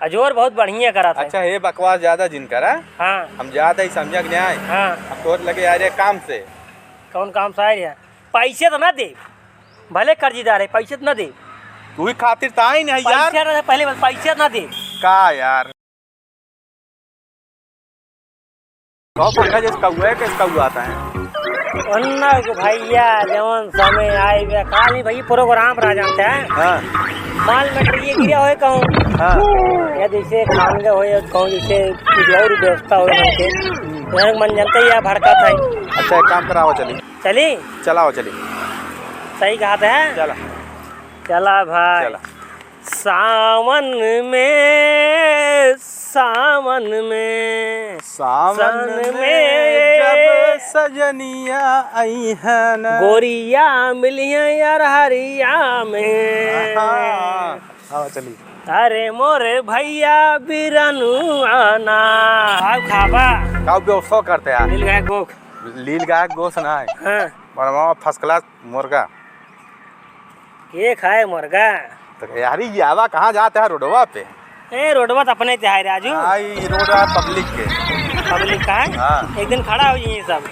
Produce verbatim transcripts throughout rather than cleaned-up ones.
अजोर बहुत बढ़िया करत है। अच्छा, ये बकवास ज्यादा जिन करा। हाँ। हम जात है समझा के न्याय। हाँ। हम तोर लगे आ रहे काम से। कौन काम से आ रहे? पैसे तो ना दे, भले कर्जीदार है, पैसे तो ना दे। तू ही खातिर तो आई नहीं यार। पैसे ना दे, पहले बस पैसे ना दे। का यार? कहो पंकज, इस कौआ के, इस कौआ आता है। अन्ना के भैया, जवन समय आए बे, खाली भाई प्रोग्राम रह जाता है। हाँ। माल मटेरियल गिरा होए कहूँ। हाँ। या जैसे खान के होए, कहूँ जैसे कुछ और व्यवस्था होए मन के। हम्म। मन जनते ही है, भड़का था। अच्छा, एक काम कराओ, चली। चली? चलाओ, चली। सही कहा था। चला। चला भाई। चला। सावन में, सावन में, सावन सन में में जब सजनिया आई है ना। गोरिया मिली है यार हरिया में। हाँ, हाँ, चली। अरे मोरे भैया बिरनु आना। आओ खाबा। का व्यवस्था करते यार? लील गाय गोख। लील गाय गोस ना है। हाँ। बनवावा first class मुर्गा। के खाए मुर्गा? तो यार, ये आवा कहाँ जाते हैं रोडवा पे? ए, रोडवा तो अपने ते है राजू। हाँ, ये रोड है public के। Public का है? हाँ। एक दिन खड़ा हो जाइए सब।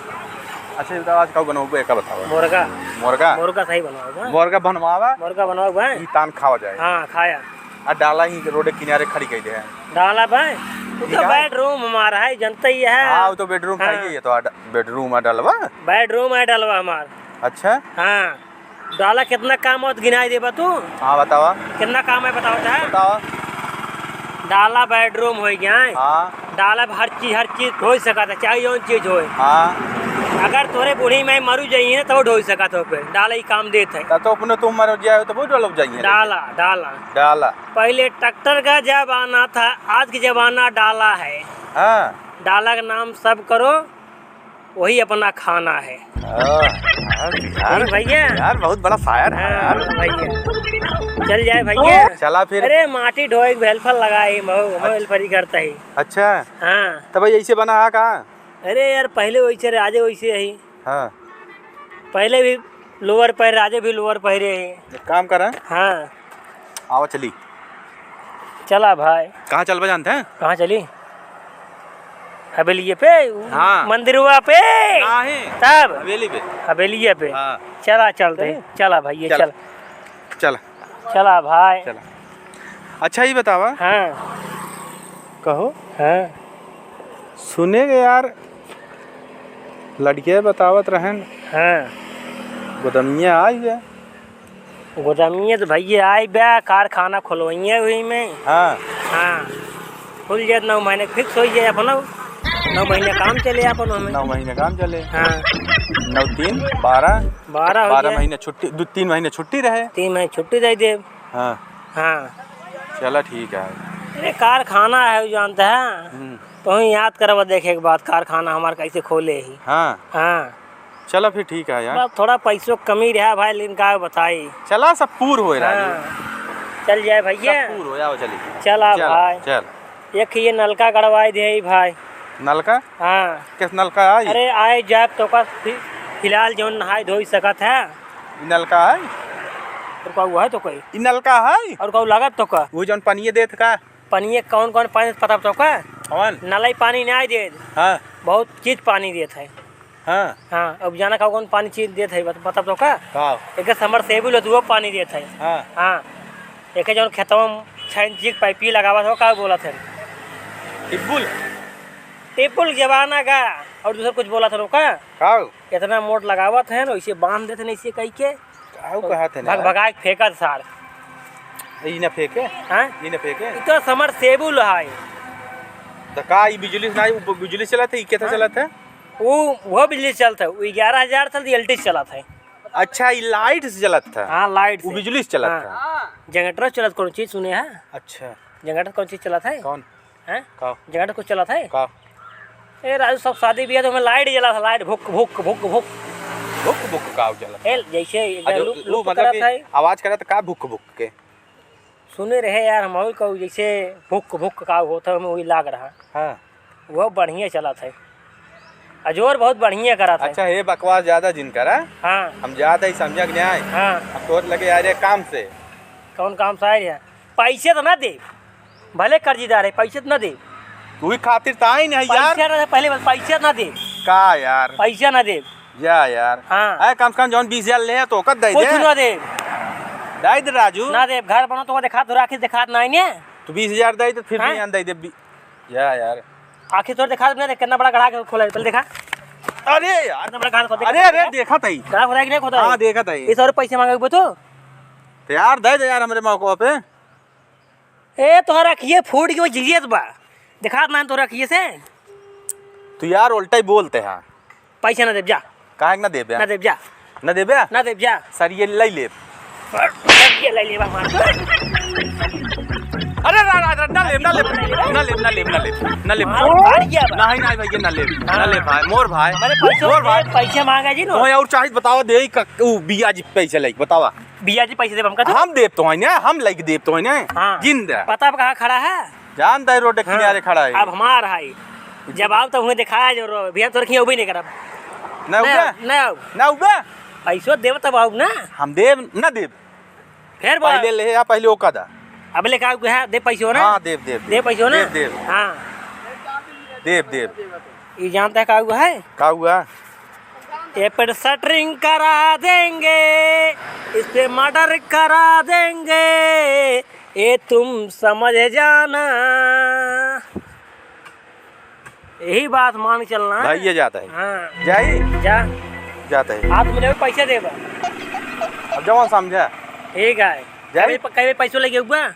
अच्छा, ये बताओ, आज का बनवाओगे, का बताओ? मुर्गा। मुर्गा? मुर्गा सही बनवाओगे। मुर्गा बनवावा। मुर्गा बनवाओगे। ई तान खावा जाए। हाँ, खाया। आ डाला ही रोड किनारे खड़ी कई दे है। डाला भाई, वो ठीक तो है। Bedroom हमारा है, जनता ही है। हाँ, वो तो bedroom हाँ। खाइए, ये तो आ ड-, bedroom है डलवा। Bedroom है डलवा हमार। अच्छा। हाँ। डाला कितना काम होत गिनाई देबा तू? हाँ, बतावा। कितना काम है बतावा तो? बतावा। डाला bedroom होइ गया है। हाँ। डाला में हर चीज, हर चीज होइ सकत है, चाहे जौन चीज होइ। हाँ। अगर तोरे बूढ़ी माई मरु जाइए ना, तब ढोई सकत हो पे। डाला ही काम देत है। तब तो अपने तुम मर जाए हो, तब वो डलब जाइए। डाला, डाला। डाला। पहले ट्रैक्टर का जमाना था, आज के जमाना डाला है। हाँ। डाला का नाम सब करो, वही अपना खाना है। हाँ, यार, यार, ठीक भैया। यार, बहुत बड़ा शायर है हाँ, यार। भैया। चल जाए भैया। चला फिर। अरे, माटी ढोए के helper लगाए, मऊ, मऊ अच्छा। Helper ही करता है। अच्छा। हाँ। तो भाई, ऐसे बना है का? अरे यार, पहले वैसे रहे, आजे वैसे ही। हाँ। पहले भी lower पहरे, आजे भी lower पहरे ही। एक काम करा। हाँ। आवा चली। चला भाई। कहाँ चलबा जानते हैं? कहाँ चली? हवेलिये पे? हाँ। मंदिरवा पे? नहीं। तब? हवेली पे। हवेलिये पे? हाँ। चला चलते हैं। चले? चला भाई, ये चल। चल। चला। चला भाई। चला। अच्छा, ये बतावा। हाँ। कहो। हाँ। सुने के यार, लड़के बतावत रहन। हाँ। गोदमिया आई बे। गोदमिया तो भैया आई बे, कारखाना खोलवइये हुई में। हाँ। हाँ। खुल जाए, नौ महीने fix होइ जाए अपना। नौ महीने काम चले अपन हमें। नौ महीने काम चले। हाँ। नौ तीन बारह। बारह हो बारह गया। महीने छुट्टी, दो, तीन महीने छुट्टी रहे। तीन महीने छुट्टी दे दे। हाँ। हाँ। चला ठीक है। अरे कारखाना है, जानते हैं? हम्म। तो हम याद करब देखे के बाद कारखाना हमार कैसे खोले ही। हाँ। हाँ। चला फिर ठीक है यार। बस थोड़ा पैसों की कमी रहा भाई, लेकिन का बताई। चला सब पूर होए राजू। हाँ। चल जाए भैया। सब पूर हो जाओ, चली। चला चल, भाई। चल। एक ये नलका गड़वाई दे ही भाई। नलका? हाँ। किस नलका आई? अरे आए जाए तो का फि-, फिलहाल जौन नहाए धोई सकत है। ई नलका है? और का हुआ है तो कोई? ई नलका है? और का लागत तो का? वो जौन पनिये देत का? पनिये कौन कौन पानी पता तो का? कौन? नलाई पानी नहीं देत। हाँ। बहुत चीज पानी देत है। हाँ। हाँ, अब जाना का कौन पानी चीज देत है, बत-, बता तो का? का? एक submersible होत, वो पानी देत है। हाँ। हाँ। एक जौन खेतवा में छह इंची के पाइपी लगावत हो, का बोलत है? टिब्बुल? टिब्बुल जमाना का, और दूसर कुछ बोलत है का? का? इतना मोट लगावत है ना, इसे बांध देत है ना, इसे कही के। का कहत है भग ना? भगा के फेंकत सार। ई ना फेंके? हाँ? ई ना फेंके? ई तो submersible है। तो का ई बिजली से ना, उ बिजली से चलत है, ई केथा हाँ? चलत है? उ, वो बिजली से चलत है, उ ग्यारह हजार चलत, एलटी से चलत है। अच्छा, ई लाइट से चलत है? हाँ, लाइट वो से। बिजली से चलत हाँ। है? जनरेटर चलत कौन चीज सुने है? अच्छा। जनरेटर कौन चीज चलत है? कौन? हैं? का? जनरेटर कुछ चलत है? का? ए, राजू, सब शादी बियाह तो हमें लाइट जलत है, लाइट भुक, भुक, भुक, भुक। भुक, भुक का चलत है? ए, जैसे आ, जो, लू-, वो लूप मतलब करत कि है। आवाज करत का भुक, भुक के? सुने रहे यार, हम और कहू, जैसे भुक भुक का होत है, हमें वही लाग रहा। हाँ। वो बढ़िया चलत है। अजोर बहुत बढ़िया करत है। अच्छा, ये बकवास ज्यादा जिन करा। हाँ। हम जात है समझा के न्याय। हाँ। हम तोर लगे आ रहे काम से। कौन काम से आ रहे? पैसे तो ना दे। भले कर्जीदार है, पैसे तो ना दे। तू ही खातिर तो आई नहीं यार। पैसा ना दे, पहले बस पैसा ना दे। का यार? पैसा ना दे। जा यार। हाँ। अरे कम से कम जौन बीस हजार ले है तो ओकर दे कुछ दे। ना दे। दे दे राजू। ना दे, घर बनो तो वो दिखा, तोरा आँखी दिखात नहीं ने। तू बीस हजार दे तो फिर हाँ? नहीं दे दे। बी-, जा यार। आँखी तोर दिखा, ना देख, कितना बड़ा गड़ा के खोला है, पहले दिखा। अरे यार। कितना बड़ा गड़ा खोला, अरे, अरे, देखा। देखा तई। गड़ा खोला है कि नहीं खोला है? हाँ, देखा तई। इस और पैसे मांगे हुए तो? तो यार, दे दे यार हमरे मौका पे। ए, तोहरा अखिए फूट के वो जियत बा। देखात ना तोहरा अखिए से? तू यार उल्टा ही बोलते हैं। पैसा ना देब, जा। काहे के ना देबे? ना देब, जा। ना देबे? ना देब, जा। सर, ये ले लेब। सर, ये ले लेब हमार। अरे, रा, रा, रा, ना लेब, ना लेब, ना लेब, ना लेब, ना लेब, ना लेब। मार, मार गया बा। नहीं, नहीं भैया, ना लेब, ना हाँ। लेब भाई, मोर भाई, अरे, पैसा मोर दे, भाई। पैसा मांगा जी नो। तो और चाहित बतावा, दे, क-, उ बिया जी पैसा लेके बतावा। बिया जी पैसे देब हमका तो? हम देब तो है ना, हम लेके देब तो है ना। हाँ। जिंदा। पता अब कहाँ खड़ा है? जानता है रोड के हाँ। किनारे खड़ा है। अब हमार है। जब आओ तो उन्हें दिखाया जो रो-, भैया तोर खिया उबे नहीं करब। ना ना, उबे? ना आओ। ना उबे? पैसो देब तब आओ ना। हम देब, ना देब। फिर बोल। पहले ले आ, पहले ओका दा। अब ले का है, दे पैसो ना। हाँ, देब, देब, दे पैसो ना। देब, देब। हाँ। देब, देब। ये जानता है का हुआ है? का हुआ? ये पर शटरिंग करा देंगे, इस पे मर्डर करा देंगे, ये तुम समझ जाना। यही बात मान के चलना है। भाई, ये जाता है। हाँ। जाई? जा। जाता है। हाथ में लेवे, पैसे देबा। अब जवन समझा। ठीक है। जाई? कभी प-, कभी पैसों लेके हुआ?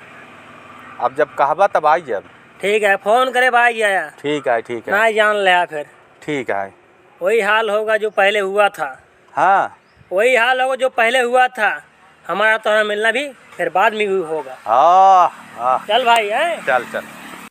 अब जब कहबा, तब आई जब। ठीक है, फोन करे भाई आया। ठीक है, ठीक है। ना जान ले फिर। ठीक है। वही हाल होगा जो पहले हुआ था। हाँ। वही हाल होगा जो पहले हुआ था। हमारा तोहरा मिलना भी फिर बाद में भी होगा। हाँ, हाँ। चल भाई, हैं? चल, चल।